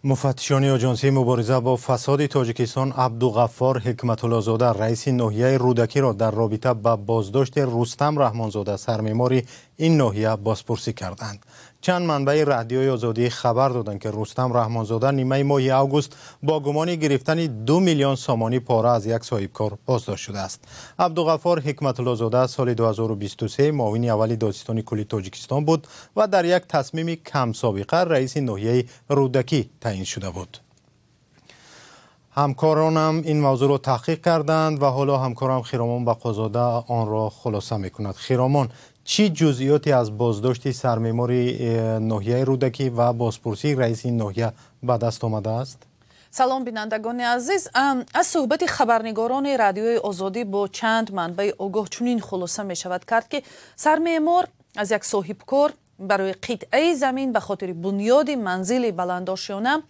Муфаттишони Оҷонсии мубориза бо фасоди Тоҷикистон Абдуғаффор Ҳикматуллозода, раиси ноҳияи Рӯдакиро дар робита ба боздошти Рустам Раҳмонзода, сармеъмори ин ноҳия, бозпурсӣ карданд. Чанд манбаи Радиои Озодӣ хабар доданд, ки Рустам Раҳмонзода нимаи моҳи август бо гумони гирифтани 2 миллион сомонӣ пора аз як соҳибкор боздошт шудааст. Абдуғаффор Ҳикматуллозода соли 2023 муовини аввали додситони кулли Тоҷикистон буд ва дар як тасмими камсобиқа раиси ноҳияи Рӯдакӣ таъин шуда буд. Ҳамкоронам ин мавзӯъро таҳқиқ карданд ва ҳоло ҳамкорам Хиромон Бақозода онро хулоса мекунад. Хиромон, чӣ ҷузъиёте аз боздошти сармеъмори ноҳияи Рӯдакӣ ва бозпурсии раиси ин ноҳия ба даст омадааст? Салом, бинандагони азиз. Аз суҳбати хабарнигорони Радиои Озодӣ бо чанд манбаи огоҳ чунин хулоса мешавад кард, ки сармеъмор аз як соҳибкор барои қитъаи замин ба хотири бунёди манзили баландошёна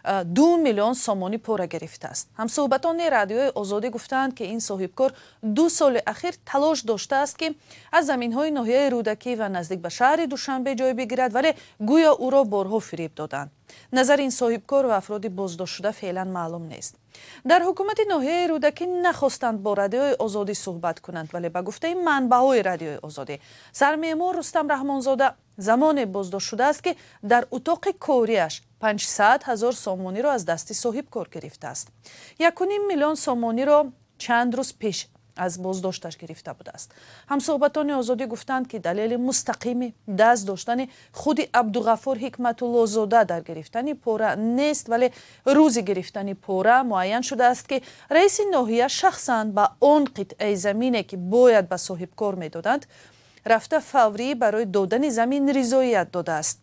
2 миллион сомонӣ пора гирифтааст. Ҳамсуҳбатони Радиои Озодӣ гуфтаанд, ки ин соҳибкор 2 соли ахир талош доштааст, ки аз заминҳои ноҳияи Рӯдакӣ ва наздик ба шаҳри Душанбе ҷой бигирад, вале гӯё ӯро борҳо фиреб доданд. Назари ин соҳибкор ва афроди боздоштшуда феълан маълум нест. Дар ҳукумати ноҳияи Рӯдакӣ нахостанд бо Радиои Озодӣ суҳбат кунанд, вале ба гуфтаи манбаъҳои Радиои Озодӣ, сармеъмор Рустам Раҳмонзода замоне боздошт шудааст, ки дар утоқи кориаш 500 ҳазор сомониро аз дасти соҳибкор гирифтааст. 1,5 миллион сомониро чанд рӯз пеш аз боздошташ гирифта будааст. Ҳамсуҳбатони Озодӣ гуфтанд, ки далели мустақими даст доштани худи Абдуғаффор Ҳикматуллозода дар гирифтани пора нест, вале рӯзи гирифтани пора муайян шудааст, ки раиси ноҳия шахсан ба он қитъаи замине, ки бояд ба соҳибкор медоданд, рафта, фаврӣ барои додани замин ризоият додааст.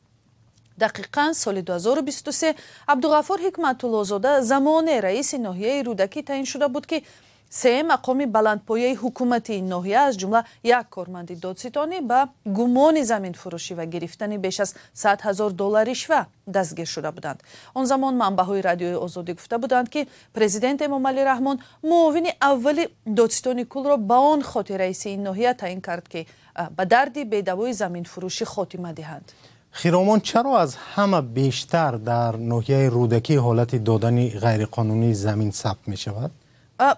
Дақиқан соли 2023 Абдуғаффор Ҳикматуллозода замоне раиси ноҳияи Рӯдакӣ таъин шуда буд, ки се мақоми баландпояи ҳукумати ин ноҳия, аз ҷумла як корманди додситонӣ, ба гумони заминфурӯшӣ ва гирифтани беш аз 100 ҳазор доллар ришва дастгир шуда буданд. Он замон манбаъҳои Радиои Озодӣ гуфта буданд, ки президент Эмомалӣ Раҳмон муовини аввали додситони кулро ба он хотир раиси ин ноҳия таъин кард, ки ба дарди бедавои заминфурӯшӣ хотима диҳанд. Хиромон, чаро аз ҳама бештар дар ноҳияи Рӯдакӣ ҳолати додани ғайриқонунии замин сабт мешавад?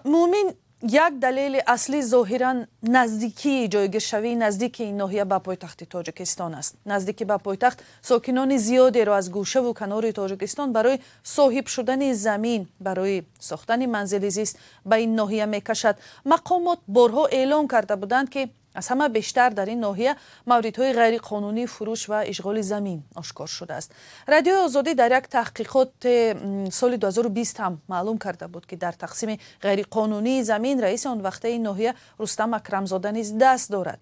Муъмин, як далели аслӣ зоҳиран наздикии ҷойгиршавии наздики ин ноҳия ба пойтахти Тоҷикистон аст. Наздикӣ ба пойтахт сокинони зиёдеро аз гӯшаву канори Тоҷикистон барои соҳиб шудани замин барои сохтани манзили зист ба ин ноҳия мекашад. Мақомот борҳо эълон карда буданд, ки аз ҳама бештар дар ин ноҳия мавридҳои ғайриқонунии фурӯш ва ишғоли замин ошкор шудааст. Радиои Озодӣ дар як таҳқиқот соли 2020 ҳам маълум карда буд, ки дар тақсими ғайриқонунии замин раиси он вақтаи ин ноҳия Рустам Акрамзода низ даст дорад.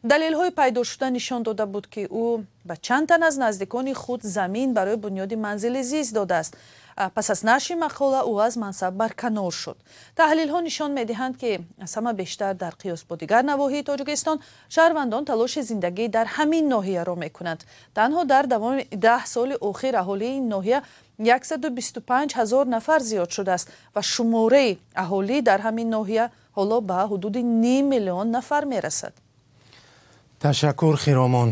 Далелҳои пайдошуда нишон дода буд, ки ӯ ба чанд тан аз наздикони худ замин барои бунёди манзили зист додааст. Пас аз нашри мақола ӯ аз мансаб барканор шуд. Таҳлилҳо нишон медиҳанд, ки аз ҳама бештар дар қиёс бо дигар навоҳии Тоҷикистон шаҳрвандон талоши зиндагӣ дар ҳамин ноҳияро мекунанд. Танҳо дар давоми 10 соли охир аҳолии ин ноҳия 125 ҳазор нафар зиёд шудааст ва шумораи аҳолӣ дар ҳамин ноҳия ҳоло ба ҳудуди ним миллион нафар мерасад. Ташаккур, Хиромон.